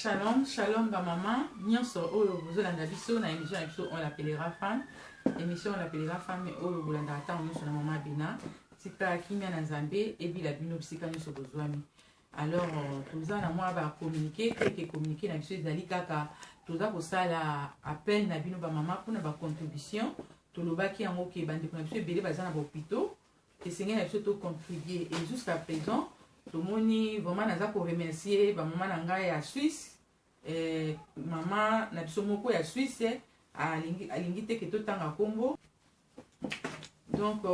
Shalom, shalom ba mama nyonso oyo bozolanda biso na émission na biso On l'appellera femme. Émission On l'appellera femme oyo bolandaka ntango nyonso na mama Bena. Tika kimia na Nzambe ebila bino bisika nyonso bozwami. Alors toza na mwa ba communiqué, quelques communiqué na biso ezali kaka toza kosala appel na bino ba mama mpona ba contribution. Tolobaki yango ke bandeko na biso ebele baza na ba hôpitaux, esengeli na biso to contribuer et jusqu'à présent tomoni vraiment naza ko remercier ba mama na ngai ya Suisse, mama na biso moko ya Suisse alingi te ke totanga kombo. Donc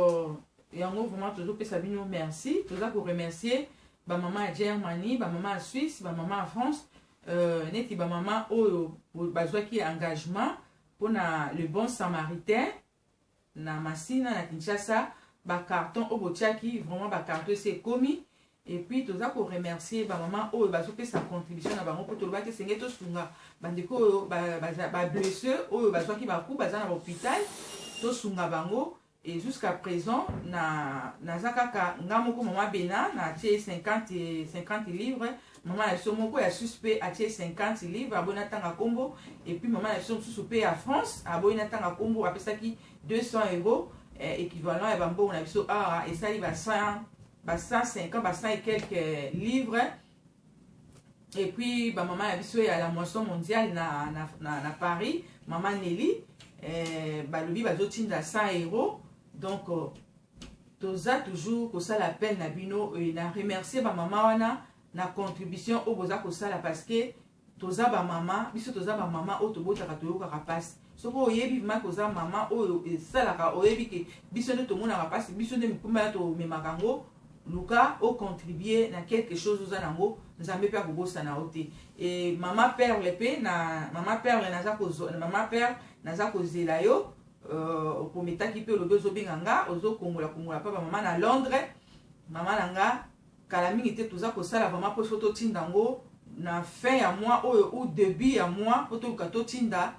yango vraiment tozopesa bino merci, toza ko remercier ba mama ya Germany, ba mama ya Suisse, ba mama ya France, neti ba mama oyo bazwaki engagement mpona le bon samaritain na Masina na Kinshasa, ba carton oyo botiaki vraiment ba carton esi ekomi. Et puis toza ko remercier ba mama oyo bazopesa contribution na bango, mpo tolobaki esenge tosunga bandeko oyo ba blessé oyo bazwaki baku baza na bahôpital, tosunga bango. Et jusqu'à présent na naza kaka nga moko mama Bena na atie 50 livres, mama na biso moko ya Suisse mpe atie 50 livres, aboyi natanga nkombo. Et puis mama na biso mosusu mpe ya France aboyi natanga nkombo, apesaki 200 euros, équivalent ya bambongo na biso awa esali ba 100, ba 150, ba 100 et quelques livres. Et puis bamama na biso ya la Moisson mondiale na Paris, mama Nelly, balobi bazotinda 100 euros. Donc toza toujours kosala appel na bino, na remercier bamama wana na contribution oyo boza kosala, parce que toza bamama, biso toza bamama oyo tobotaka, toyokaka mpasi. Soki oyebi vraiment koza mama oyo esalaka, oyebi ke biso nde tomonaka mpasi, biso nde mikumba ya tomemaka yango. Luka ocontribue na quelque chose oza nango, Nzambe mpe akobosana yo te. E mama Perle mpe na mama Perle, naza mama Perle, naza kozela yo. Okometaki mpe olobi ozobenga nga, ozokongola kongola mpa bamama na Londres. Mama na nga, kala mingi te toza kosala vraiment mpo so totinda yango na fin ya mois oyo ou début ya mois, mpo toluka totinda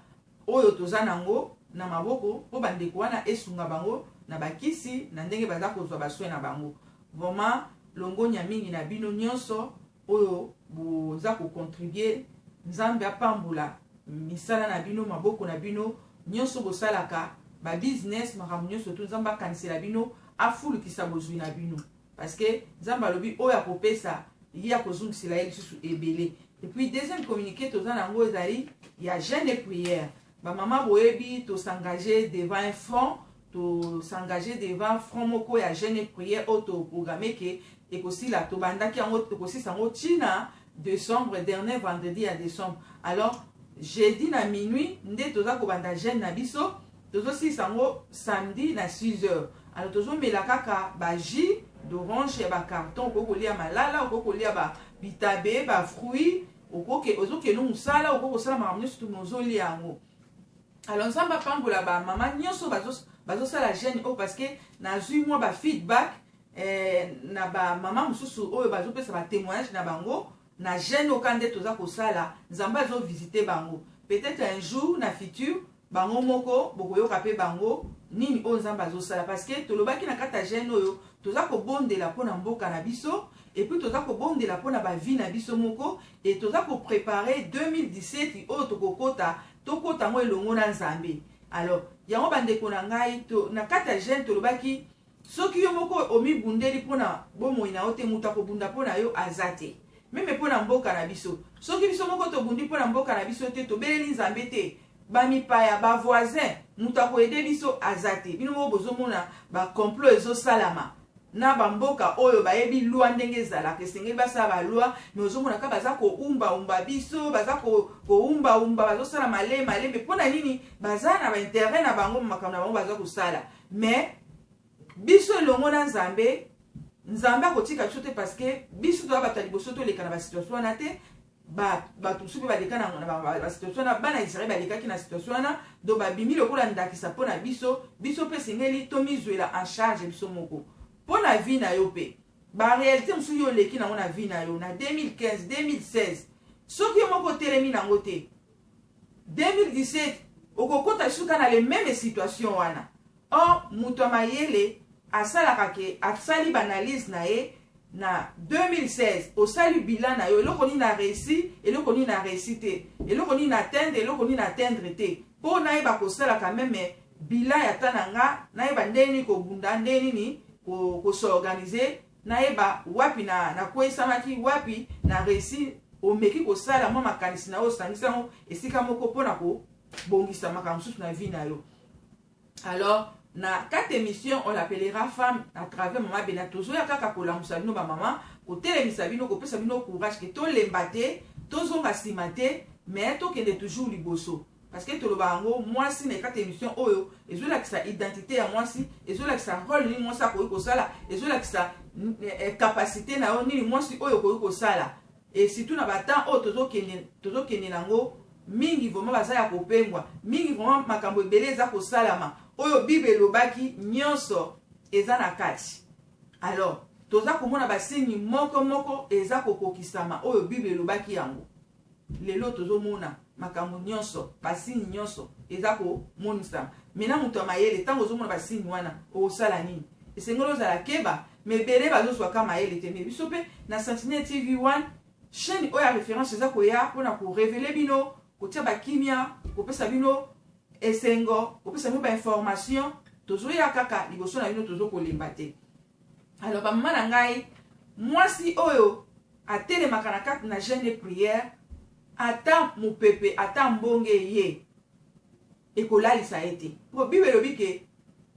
oyo toza nango na maboko, mpo bandeko wana esunga bango na bakisi na ndenge baza kozwa basoin na bango. Vraiment longonya mingi na bino nyonso oyo boza kocontribue. Nzambe apambola misala na bino, maboko na bino nyonso bosalaka babusiness, makambo nyonso tu. Nzambe akanisela bino, afulukisa bozwi na bino, parce que Nzambe alobi oyo akopesa ye akozongisela ye lisusu ebele. Et puis deuxième communiqué toza nango ezali ya jeûne et prière. Bamama boyebi tosengage devant un front, tosengage devant front moko ya jeûne et prière oyo toprogramme ke ekosila, tobandaki yango, tokosilisa yango ntina décembre, dernier vendredi ya décembre. Alors jeudi na minuit nde toza kobanda jeûne na biso, tozosilisa yango samedi na 6 heures. Alors tozomela kaka bajus d'orange ya bacarton, okoki kolia malala, okoki kolia bitabe, bafruit, ozokende mosala, okoki kosala makambo nyonso tumi ozolia yango. Alors Nzambe apambola bamama nyonso bazosala jeûne oyo, parce que nazwi mwa bafeedback na bamama mosusu oyo bazopesa batémoignage na bango na jeûne oka nde toza kosala. Nzambe azovisite bango. Peut-être un jour na futur bango moko bokoyoka mpe bango nini oyo Nzambe azosala, parce que tolobaki na kati ya jeûne oyo toza kobondela mpona mboka na biso, et puis toza kobondela mpona bavie na biso moko, e toza koprépare 2017 oyo tokokota, tokota yango elongo na Nzambe. Alors yango bandeko na ngai, na kati ya jeûne tolobaki soki yo moko omibundeli mpona bomoi na yo te, moto akobunda mpona yo aza te. Même mpona mboka na biso, soki biso moko tobundi mpona mboka na biso te, tobeleli Nzambe te, bamipaya, bavoisin, moto akoaider biso aza te. Bino moko bozomona bacomplot ezosalama na bamboka oyo bayebi loi ndenge ezalaka, esengeli basala baloi, mais ozomona kaka baza koumbaumba biso, baza koumbaumba, bazosala malembe malembe. Mpo na nini? Baza na baintérêt na bango, makambo na bango baza kosala. Mais biso elongo na Nzambe, Nzambe akotika biso te, parce que biso toza bato ya liboso toleka na basituation wana te. Bato mosusu mpe baleka na basituation wana, bana Israel balekaki na situation wana, donc babimi lokola ndakisa mpo na biso. Biso mpe esengeli tomizwela en charge biso moko mpo na vie na yo mpe baréalité mosusu yo oleki nango na vie na yo na 2015, 2016. Soki yo moko otelemi nango te, 2017 okokota lisusu na le même situation wana. Or moto ya mayele asalaka ke asali baanalyse na ye. Na 2016 osali bilan na yo, eloko nini na réussi, eloko nini na réussi te, eloko nini na atteindre, eloko nini na atteindre te, mpo nayeba kosala quand même bilan ya ta na nga, nayeba ndenge nini kobunda, ndenge nini kos'organiser, nayeba wapi na nakweyisamaki, wapi na réussi. Omeki kosala mwa makanisi na yo, osangisi yango esika moko mpona kobongisa makambo mosusu na vie na yo. Alors na kati émission On l'appellera femme à travers Mama Bena, tozoya kaka kolamusa bino bamama, kotelemisa bino, kopesa bino courage ke tolemba te, tozonga nsima te, mais tokende toujours liboso, parce que toloba yango, mwasi na kati émission oyo ezolakisa identité ya mwasi, ezolakisa rôle nini mwasi akoki kosala, ezolakisa capacité na yo nini mwasi oyo okoki kosala. Et surtout na batemps oyo tozokende nango, mingi vraiment baza ya kopengwa mingi, vraiment makambo ebele eza kosalama. Oyo Bible elobaki nyonso eza na kati. Alors toza komona basigne moko moko eza kokokisama oyo Bible elobaki yango. Lelo tozomona makambo nyonso, basigne nyonso eza komonisama. Mena moto ya mayele, ntango ozomona basigne wana, okosala nini? Esengeli ozala keba. Me ebele bazozwaka mayele te. Me biso mpe na Sentinelle TV 1, chaîne oyo ya référence, eza koya mpona korévéler bino, kotia bakimia, kopesa bino esengo, kopesa bino bainformation. Tozoya kaka liboso na bino, tozokolemba te. Alors bamama na ngai, mwasi oyo atelemaka na kati na jeûne de prière, ata mopepe, ata mbonge ye ekolalisa ye te, po Bible elobi ke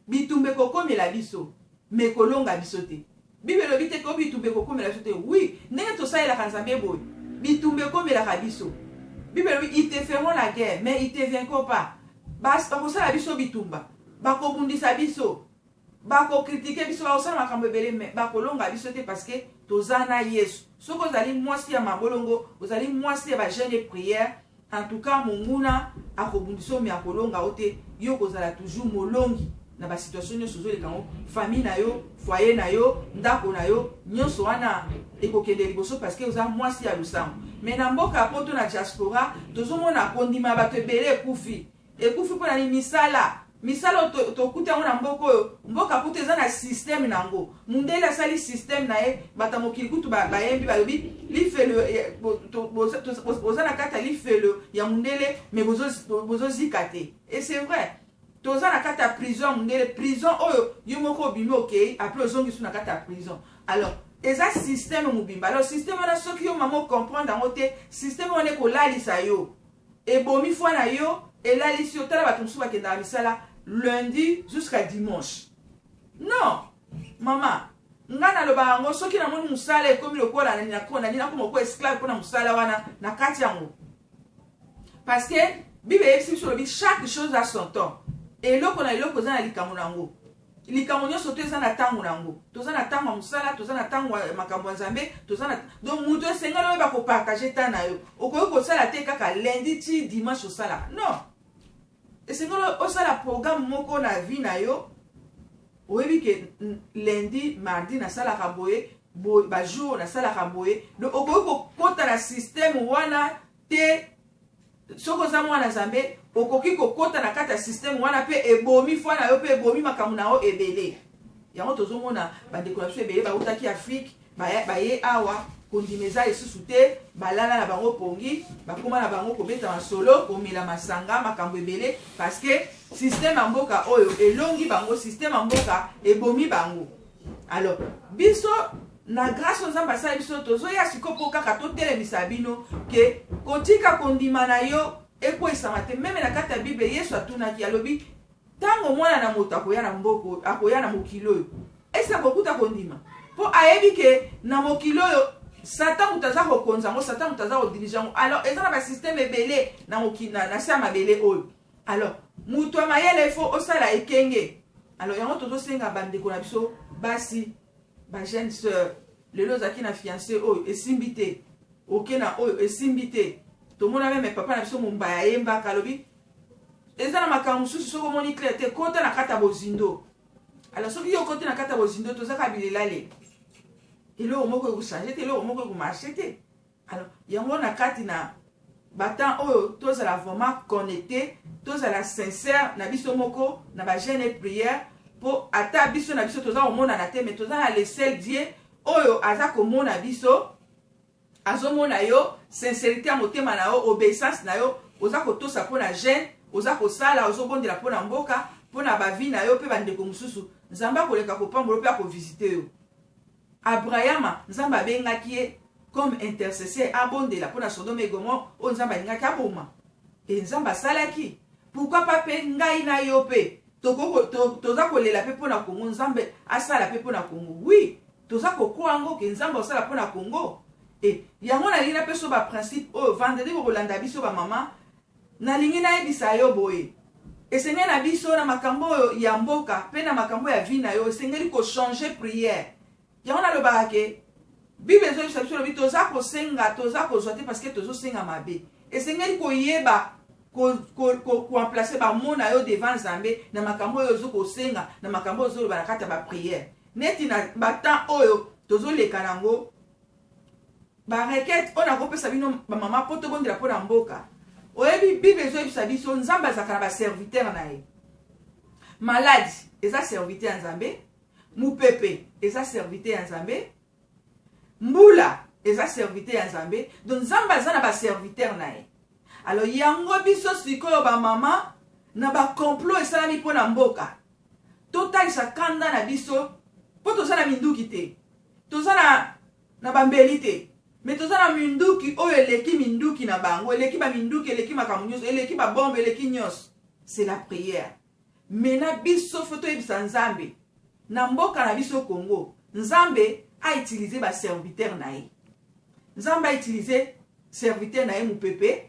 bitumba ekokomela biso, me ekolonga biso te. Bible elobi te ke bitumba ekokomela biso te. Oui, ndenge tosalelaka Nzambe boye, bitumba ekomelaka biso. Bible elobi: "Ils te feront la guerre, mais ils te vaincront pas." Bakosala biso bitumba, bakobundisa biso, bakocritiquer biso, bakosala makambo ebele, me bakolonga biso te, parce que toza na Yesu. Soki ozali mwasi ya mabolongo, ozali mwasi ya bajeûne prière, en tout cas monguna akobundisa yo, me akolonga yo te. Yo kozala toujours molongi na basituation nyonso ozoleka yango. Famille na yo, foyer na yo, ndako na yo, nyonso wana ekokende liboso, parce que oza mwasi ya losambo. Me na mboka ya Poto, na diaspora, tozomona kondima bato ebele ekufi. Ekufi mpo na nini? Misala, misala tokuti yango na mboka oyo. Mboka kutu eza na système na yango, mundele asali système na ye. Bato ya mokili kutu bayembi, balobi: "Lifelo, boza na kati ya lifelo ya mundele, me bozozika te." Et c'est vrai, toza na kati ya prison ya mundele, prison oyo yo moko obimi, okei, après ozongi su na kati ya prison. Alors eza système mobimba. Alors système wana, soki yo mama ocomprendre yango te, système wana ekolalisa yo, ebomi foi na yo, elalisi yo. Tala bato mosusu bakendaka misala lundi jusqu'à dimanche. Non, mama, nga nalobaka yango: soki namoni mosala ekomi lokola nani, nakoma lokola esclave mpona mosala wana na kati yango, parce que Bible eyebisi biso, lobi: "Chaque chose a son temps." Eloko na eloko eza na likambo na yango, likambo nyonso to eza na ntango na yango. Toza na ntango ya mosala, toza na ntango ya makambo ya Nzambe, toza na. Donc moto esengeli oyeba kopartager temps na yo. Okoki kosala te kaka lundi ti dimanche osalaka, non. Esengeli osala programme moko na vie na yo. Oyebi ke lundi, mardi nasalaka boye, bajour nasalaka boye. Donc okoki kokɔta na système wana te. Soki oza mwana Nzambe, okoki kokɔta na kati ya système wana mpe ebomi foi na yo, mpe ebomi makambo na yo ebele. Yango tozomona bandeko na biso ebele bautaki Afrique, baye awa, kondima eza lisusu te, balala na bango pongi, bakóma na bango kobeta masolo, komela masanga, makambo ebele, parce que système ya mboka oyo elongi bango, système ya mboka ebomi bango. Alors biso, na grâce oyo Nzambe asali biso, tozoya sikoyo mpo kaka totelemisa bino ke kotika kondima na yo ekweyisama te. Même na kati ya Bible, Yesu atunaki, alobi: "Ntango Mwana na Moto akoya na mboko, akoya na mokili oyo, esi akokuta kondima?" Mpo ayebi ke na mokili oyo Satan moto aza kokonza yango, Satan moto aza kodiriger yango. Alors eza na basystème ebele na mokili, na se ya mabele oyo. Alors moto ya mayele fo osala ekenge. Alors yango tozosenga bandeko na biso basi, bajeune sœur: lelo ozalaki na fiancé oyo, esimbi te, oke na oyo, esimbi te. Tomona même papa na biso Mombaya ayembaka, alobi: "Eza na makambo mosusu, soki omoni clair te, kota na kati ya bozindo." Alors soki yo okoti na kati ya bozindo, tozaka bilelale, eloko moko ekochanger te, eloko moko ekomarcher te. Alors yango na kati na batemps oyo, tozala vraiment connecté, tozala sincère na biso moko na bajeûne et prière, mpo ata biso na biso toza komonana te, mais toza na le seul Dieu. oyo aza komona biso, azomona yo sincérité ya motema na yo, obéissance na yo, oza kotosa mpo na jeûne, oza kosala, ozobondela mpo na mboka, mpo na bavie na yo mpe bandeko mosusu. Nzambe akoleka kopambola mpe akovisite yo. Abrahama, Nzambe abengaki ye comme intercesseur, abondela mpo na Sodome et Gomorrhe oyo Nzambe alingaki aboma, e Nzambe asalaki. Pourquoi pas mpe ngai na yo mpe toza kolela mpe mpo na Kongo, Nzambe asala mpe mpo na Kongo? Oui, toza kokoa yango ke Nzambe asala mpo na Kongo. E yango nalingi napesa baprincipe oyo. Vendredi bokolanda biso, bamama. Nalingi nayebisa yo boye: esengeli na biso na makambo oyo ya mboka mpe na makambo ya vie na yo, esengeli kochanger prière. Yango nalobaka ke Bible ezoyebisa biso, lobi toza kosenga, toza kozwa te parce que tozosenga mabe. Esengeli koyeba koemplacer bamots na yo devant Nzambe na makambo oyo ozokosenga, na makambo oyo ozoloba na kati ya baprière. Neti na batemps oyo tozoleka nango, barequête oyo nakopesa bino, bamama, mpo tobondela mpo na mboka. Oyebi, Bible ezoyebisa biso, Nzambe azalaka na baserviteur na ye. Maladi eza serviteur ya Nzambe, mopepe eza serviteur ya Nzambe, mbula eza serviteur ya Nzambe. Donc Nzambe aza na baserviteur na ye. Alors yango biso sikoyo, bamama, na bacomplot esalami mpo na mboka, totalisa kanda na biso, mpo toza na minduki te, toza na bambeli te, mais toza na minduki oyo eleki minduki na bango, eleki baminduki, eleki makambo nyonso, eleki babombe, eleki nyonso: c'est la prière. Mais na biso faut toyebisa Nzambe na mboka na biso Congo, Nzambe autiliser baserviteur na ye. Nzambe autiliser serviteur na ye mopepe,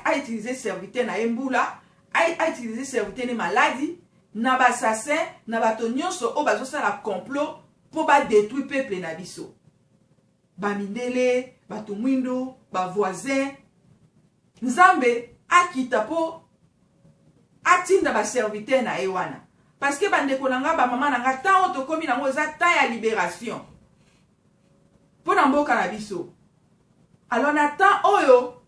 autiliser serviteur na ye mbula, autiliser serviteur ne maladi, na baassassin, na bato nyonso oyo bazosala complot mpo badétruire peuple na biso, bamindele, bato mwindo, bavoisin. Nzambe akita mpo atinda baserviteur na ye wana, parce que bandeko na nga, bamama na nga, ntango tokómi nango eza temps ya libération mpo na mboka na biso. Alors na temps oyo,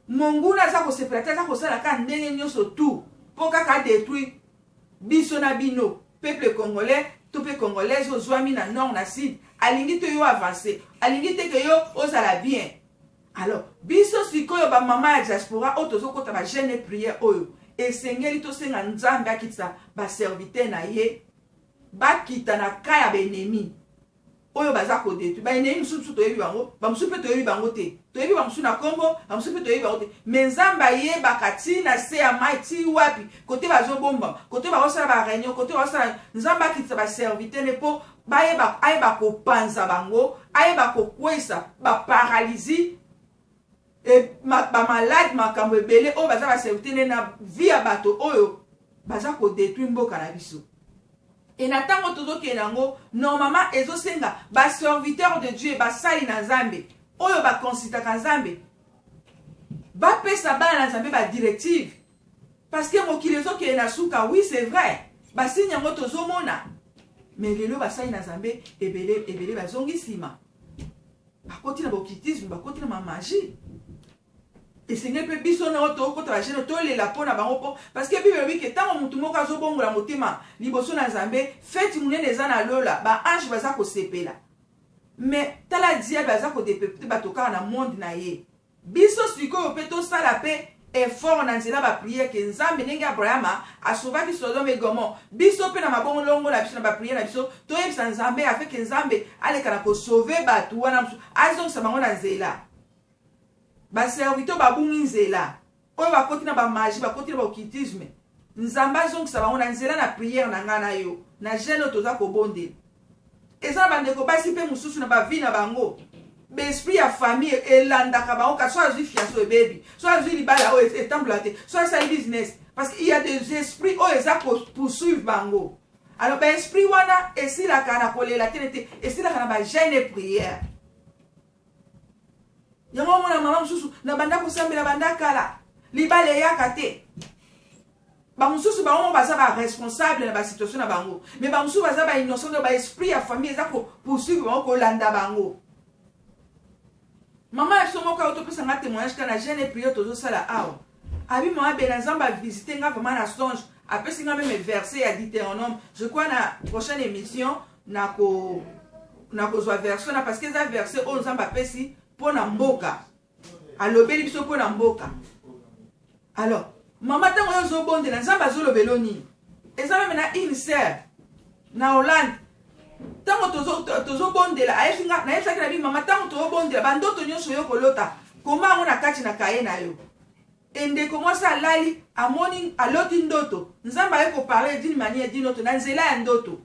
monguna aza kosepela te, aza kosala kaka ndenge nyonso tout mpo kaka adétruire biso na bino, peuple congolais to mpe congolaise ozwami na nord, na sud. Alingi te yo avance, alingi te ke yo ozala bien. Alors biso sikoyo, bamama ya diaspora oyo tozokɔta bajeûne prière oyo, esengeli tosenga Nzambe akitisa baserviteur na ye, bakita na ka ya baennemi oyo baza kodétruire. Baennemi mosusu toyebi bango, bamosusu mpe toyebi bango te. Toyebi bamosusu na nkombo, bamosusu mpe toyebi bango te, mais Nzambe ayebaka ntina se ya mai ti wapi kote bazobombama, kote bakosala baréunion, kote bakosala. Nzambe akitisa baserviteur ne mpo ayeba kopanza bango, ayeba kokweyisa baparalysie, bamalade, makambo ebele oyo baza baserviteur ne na vie ya bato oyo baza kodétruire mboka na biso. E na ntango tozokende yango, normalement ezosenga baserviteur de Dieu, basali na Nzambe oyo baconsultaka Nzambe, bapesa bana na Nzambe badirective, parce que mokili ezokende na suka. Oui, c'est vrai, basigne yango tozomona, mais lelo basali na Nzambe ebele ebele bazongi nsima, bakoti na baoccultisme, bakoti na bamagie. Esengeli mpe biso na oyo tokota bajeûne, tolela mpo na bango, mpo parce que Bible elobi ke ntango motu moko azobongola motema liboso na Nzambe, feti monene eza na lola, baange baza kosepela. Mais tala, diable aza kodepeupler bato kaka na monde na ye. Biso sikoyo mpe tosala mpe effort na nzela baprière ke Nzambe, ndenge Abrahama asauvaki Sodome et Gomorrhe, biso mpe na mabongolongo na biso, na baprière na biso, toyebisa Nzambe afin que Nzambe aleka na kosauver bato wana mosusu, azongisa bango na nzela. Baserviteur babungi nzela, oyo bakoti na bamagie, bakoti na baoccultisme, Nzambe azongisa bango na nzela na prière na ngai na yo, na jeûne oyo toza kobondela. Eza na bandeko basi mpe mosusu, na bavie na bango, baesprit ya famille elandaka bango. Kasi so azwi fiancé oyo ebebi, so azwi libala oyo etambola te, so asali business, parce que il y a des esprits oyo eza poursuivre bango. Alors baesprit wana esilaka na kolela te, te, esilaka na bajeûne, prière. Yango omona mama mosusu na banda kosambela banda kala, libala eyaka te. Bamosusu bango mo baza baresponsable na basituation na bango, mais bamosusu baza bainnocent, nde baesprit ya famille eza kopoursuivre bango, kolanda bango. Mama ya biso moko ayo topesanga témoignage kaka na jeûne prière tozosala awa, abi: "Mama Bena, Nzambe avisite nga vraiment na songe, apesi nga même verset ya Deutéronome." Je crois na prochaine émission nako Nakozwa version na, parce que eza verset oyo Nzambe apesi mpo na mboka, alobeli biso mpo na mboka. Alors mama, ntango oyo ozobondela, Nzambe azolobela nini? Eza même na une sœur na Hollande, ntango tozobondela, ayebisi nga, nayebisaki na bi: "Mama, ntango tozobondela, bandoto nyonso oyo kolota, koma yango na kati na kaye na yo." Endeko mwasi alali, amoni, aloti ndoto, Nzambe aye koparler d'une manière, d'une autre, na nzela ya ndoto.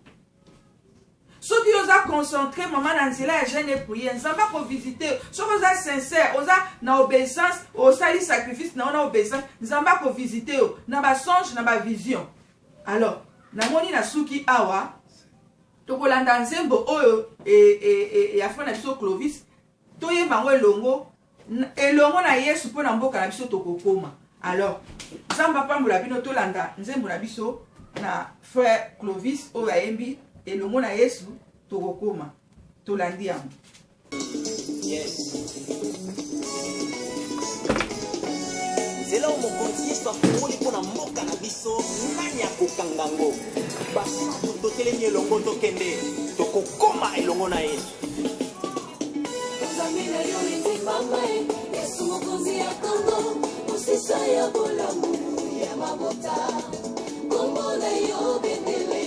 Soki oza concentré, mama, na nzela ya jeûne et prière, Nzambe akovisite. Soki oza sincère, oza na obéissance, osali sacrifice na yo na obéissance, Nzambe akovisite yo na basonge, na bavision. Alors namoni na suki awa, tokolanda nzembo oyo ya frère na biso Clovis. Toyemba yango elongo, elongo na Yesu, mpo na mboka na biso tokokoma. Alors Nzambe apambola bino. Tolanda nzembo na biso na frère Clovis oyo ayembi "Elongo na Yesu tokokoma". Tolandi yango. Yes. Nzela oyo Mokonzi Yesu afungoli mpo na mboka na biso, nani akokanga yango? Basantu totelemi elongo, tokende, tokokoma elongo na Yesu. Nzambe na yo endimama e, Yesu mokonzi ya Kongo, mosisa ya bolamu ya mabota. Kombo na yo bendele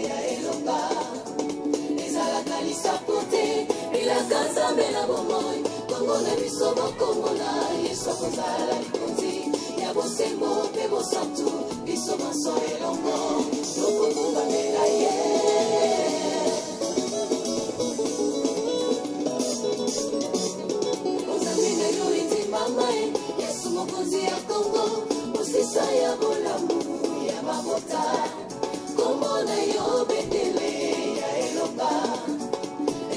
ya elonga, ezalaka lisapo te, bilaka Nzambe na bomoi. Kongo na biso bokomona Yesu akozala likonzi ya bosembo mpe bosantu. Biso banso elongo tokokumbamela ye. Nzambe na yo endimama e, Yesu mokonzi ya Kongo, mosisa ya bolamu ya mabota. Kombo na yo bendele ya elonga,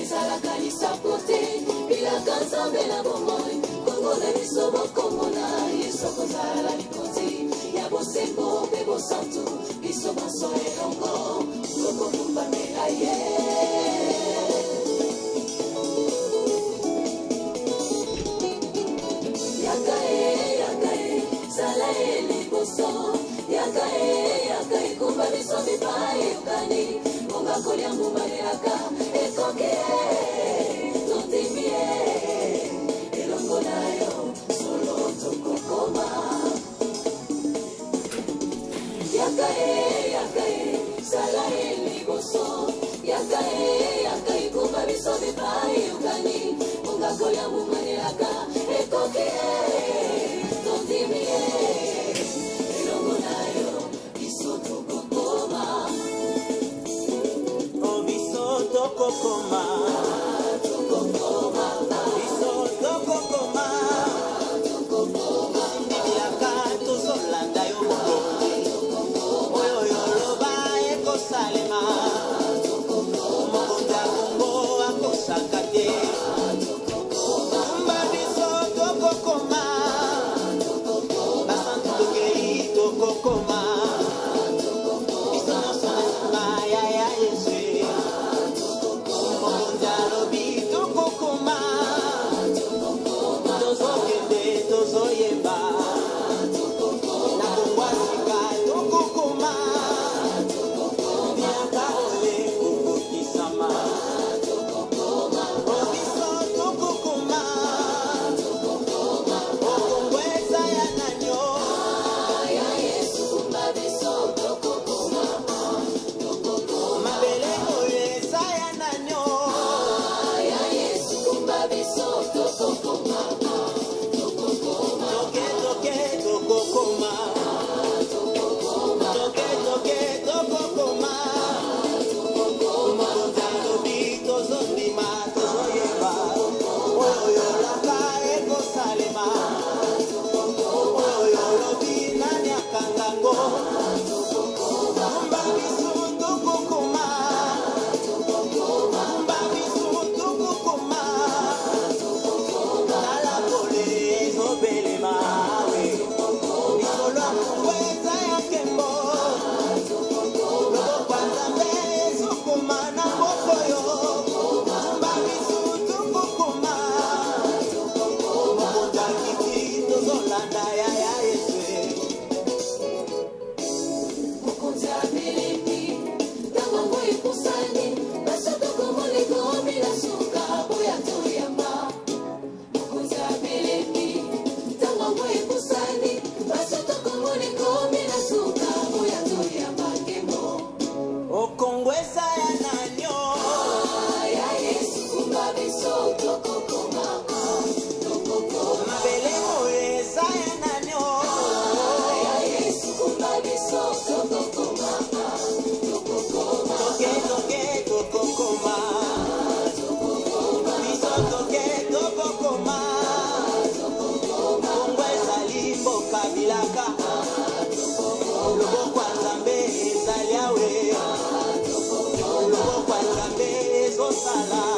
ezalaka lisapo te, bilaka Nzambe na bomoi. Kongo na biso bokomona Yesu akozala likonzi ya bosembo mpe bosantu. Biso banso elongo tokokumbamela ye. Yaka e, yaka e, zala e liboso. Yaka e, yaka, ekumba biso bipai eyokani. Ngonga kolia mbuma elaka ekoki e, tondimi e, elongo na yo solo tokokoma. Yaka e, yaka e, zala e liboso. Yaka e, yaka, ekumba biso bipai eyokani. Ngonga kolia mbuma elaka ekoki e, tondimi e, elongo na yo biso tokokoma. O biso tokokoma, biso tokokoma. Bilaka tozolanda yo, mokonzi. Oyo yoloba ekosalema. Mokonzi ya Kongo akosaka te. Tumba biso tokokoma. Akokoka bilaka. Loboko ya Nzambe ezali awe. Loboko ya Nzambe ezosala.